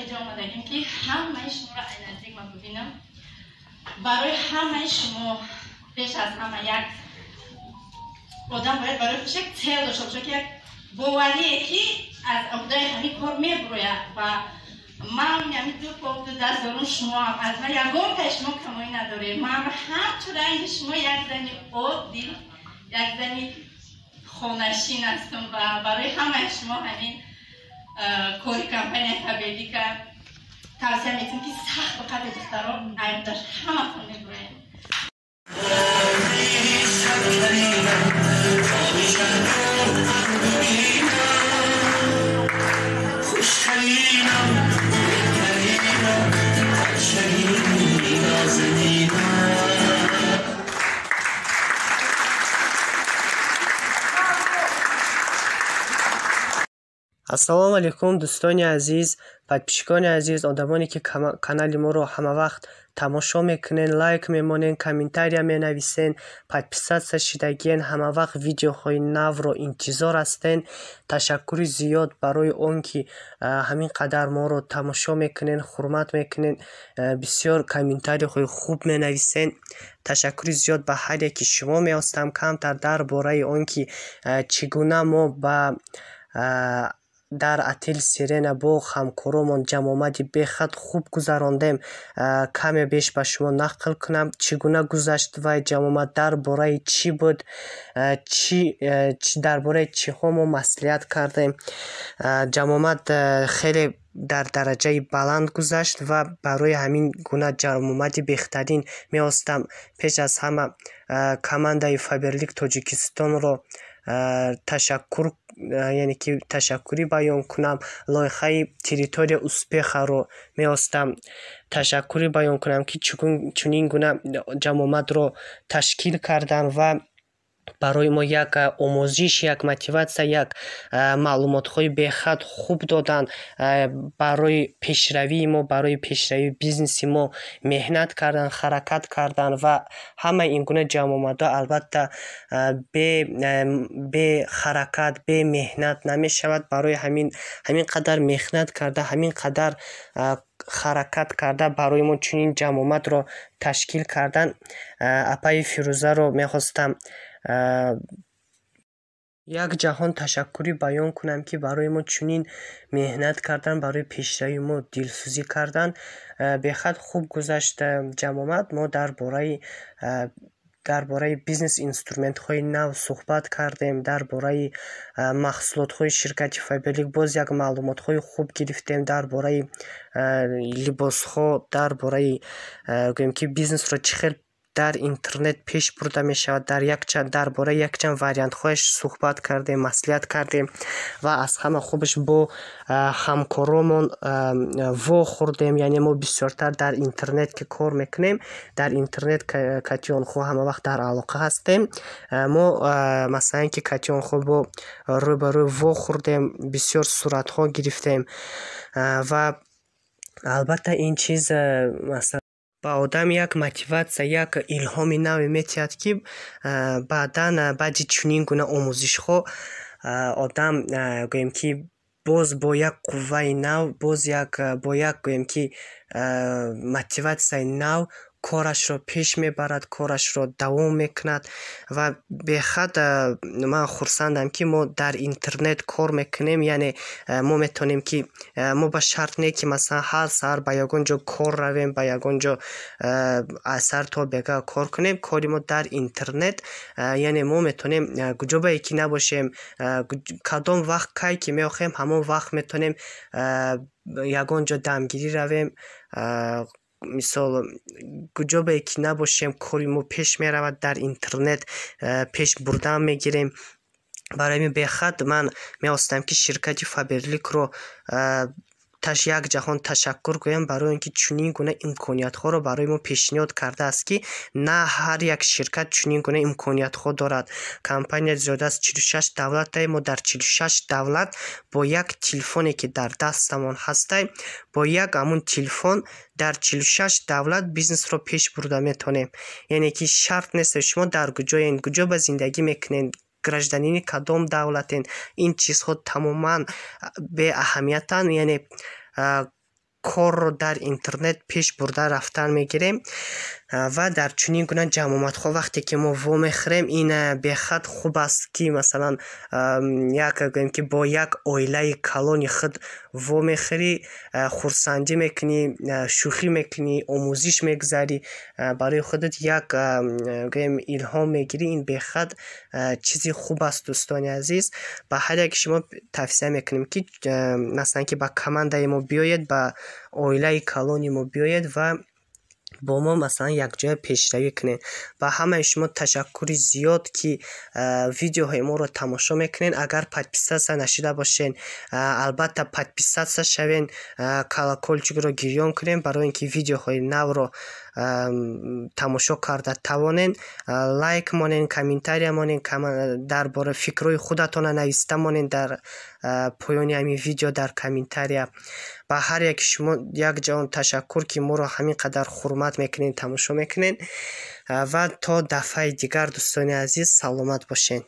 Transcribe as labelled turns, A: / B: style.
A: Ҳаминҷо омадагим, ки ҳамаи шуморо ай наздик ман бибинам. Барои ҳамаи шумо, пеш аз ҳама, як одам бояд барои хуш як цель дошта боша, ки як боварие, ки аз уҳдаи ҳамин кор мебурояд. Ва ман ҳамин ду по, ду даст дорум, шумо аз ман ягонтаи шумо камоӣ надорем. Ман ҳамчун ранги шумо як зани оддӣ, як зани хонашин ҳастам ва барои ҳамаи шумо ҳамин кори компания Фаберлика тавсия метиҳам, ки сахт ба қадри духтаро айбдаш ҳаматон мебуроем.
B: خوشترینم، بهترینم، قشنگی نازنینم.
C: Ассалому алайкум, дӯстони азиз, подписчикони азиз, одамоне, ки канали моро ҳамавақт тамошо мекунен, лайк мемонен, комментария менависен, подписаться шидагиен, ҳамавақт видеоҳои навро интизор ҳастен. Ташаккури зиёд барои он ки ҳамин қадар моро тамошо мекунен, ҳурмат мекунен, бисёр комментарияҳои хуб менависен. Ташаккури зиёд ба ҳар яки шумо. Меостам камтар дар бораи он ки чӣ гуна мо ба дар отели Сирена бо ҳамкоромон ҷамъомади бехад хуб гузарондем, каме беш ба шумо нақл кунам, чӣ гуна гузашт вай ҷамъомад, дар бораи чӣ буд, чӣ дар бораи чиҳо мо маслиҳат кардем. Ҷамъомад хеле дар дараҷаи баланд гузашт ва барои ҳамин гуна ҷамъомади беҳтарин меостам пеш аз ҳама командаи Фаберлик Тоҷикистонро ташаккур, яъне ки ташаккурӣ баён кунам. Лоиҳаи «Территория успехаро» меостам ташаккурӣ баён кунам, ки чунин гуна ҷамъомадро ташкил карданд ва барои мо як омӯзиш, як мотиватсия, як маълумотҳои бехад хуб доданд. Барои пешравии мо, барои пешравии бизнеси мо меҳнат карданд, ҳаракат карданд. Ва ҳамаи ин гуна ҷамъомадҳо, албатта, бе ҳаракат, бе меҳнат намешавад. Барои ҳамин ҳамин қадар меҳнат карда, ҳамин қадар ҳаракат карда, барои мо чунин ҷамъомадро ташкил карданд. Апаи Фирӯзаро мехостам як ҷаҳон ташаккурӣ баён кунам, ки барои мо чунин меҳнат кардан, барои пешравии мо дилсӯзӣ кардан. Бехад хуб гузашт ҷамъомад. Мо дар бораи бизнес инструментҳои нав суҳбат кардем, дар бораи маҳсулотҳои ширкати Фаберлик боз як маълумотҳои хуб гирифтем, дар бораи либосҳо, дар бораи, гӯем ки, бизнесро чӣ хел дар интернет пеш бурда мешавад, дар бораи якчанд вариантҳояш суҳбат кардем, маслиҳат кардем. Ва аз ҳама хубаш, бо ҳамкоромон вохӯрдем. Яъне мо бисёртар дар интернет ки кор мекунем, дар интернет кати онҳо ҳамавақт дар алоқа ҳастем. Мо, масалан, ки кати онҳо бо рӯ ба рӯ вохӯрдем, бисёр суратҳо гирифтем. Ва албатта, ин чиз, масалан, ба одам як мотиватсия, як илҳоми наве метиҳад, ки баъдан, баъди чунин гуна омӯзишҳо, одам, гӯем ки, боз бо як қувваи нав, боз як бо як, гӯем ки, мотиватсияи нав корашро пеш мебарад, корашро давом мекунад. Ва бехад ман хурсандам, ки мо дар интернет кор мекунем. Яъне мо метавонем, ки мо ба шарт не, ки, масалан, ҳар саҳар ба ягон ҷо кор равем, ба ягон ҷо аз сар то бега кор кунем. Кори мо дар интернет, яъне мо метавонем куҷобае ки набошем, кадом вақт, кай ки меохоҳем, ҳамон вақт метавонем ягон ҷо дамгирӣ равем. Мисол, куҷобае ки набошем, кори мо пеш меравад, дар интернет пеш бурдан мегирем. Барои ҳамин бехад ман мехостам, ки ширкати Фаберликро як ҷаҳон ташаккур гӯям барои он ки чунин гуна имкониятҳоро барои мо пешниҳод кардааст, ки на ҳар як ширкат чунин гуна имкониятҳо дорад. Компания зиёда аз 46 давлатае. Мо дар 46 давлат бо як телефоне, ки дар дастамон ҳастай, бо як ҳамун телефон дар 46 давлат бизнесро пеш бурда метавонем. Яъне ки шарт нест шумо дар куҷоен, куҷо ба зиндагӣ мекунед, гражданини кадом давлатен, ин чизҳо тамоман беаҳамиятанд. Яъне Корро дар интернет пеш бурда рафтан мегирем ва дар чунин гуна ҷамъомадҳо вақте ки мо вомехӯрем, ин бехад хуб аст, ки масалан як гӯем, ки бо як оилаи калони худ вомехӯрӣ, хурсандӣ мекунӣ, шӯхӣ мекунӣ, омӯзиш мегузарӣ, барои худат як гӯем илҳом мегирӣ. Ин бехад чизи хуб аст, дӯстони азиз. Ба ҳар яки шумо тавсия мекунем, ки масалан ки ба командаи мо биёед, ба оилаи калони мо биёед ва бо мо масалан якҷоя пешравӣ кунед. Ба ҳамаи шумо ташаккури зиёд, ки видеоҳои моро тамошо мекунед. Агар подписаться нашуда бошед, албатта подписаться шавед, колокольчикро гирён кунед, барои ин ки видеоҳои навро тамошо карда тавонед. Лайк монед, комментария монед, дар бораи фикрҳои худатонро нависта монед дар поёни ҳамин видео, дар комментария. Ба ҳар яки шумо як ҷаҳон ташаккур, ки моро ҳамин қадар ҳурмат мекунед, тамошо мекунед. Ва то дафъаи дигар, дӯстони азиз, саломат бошед.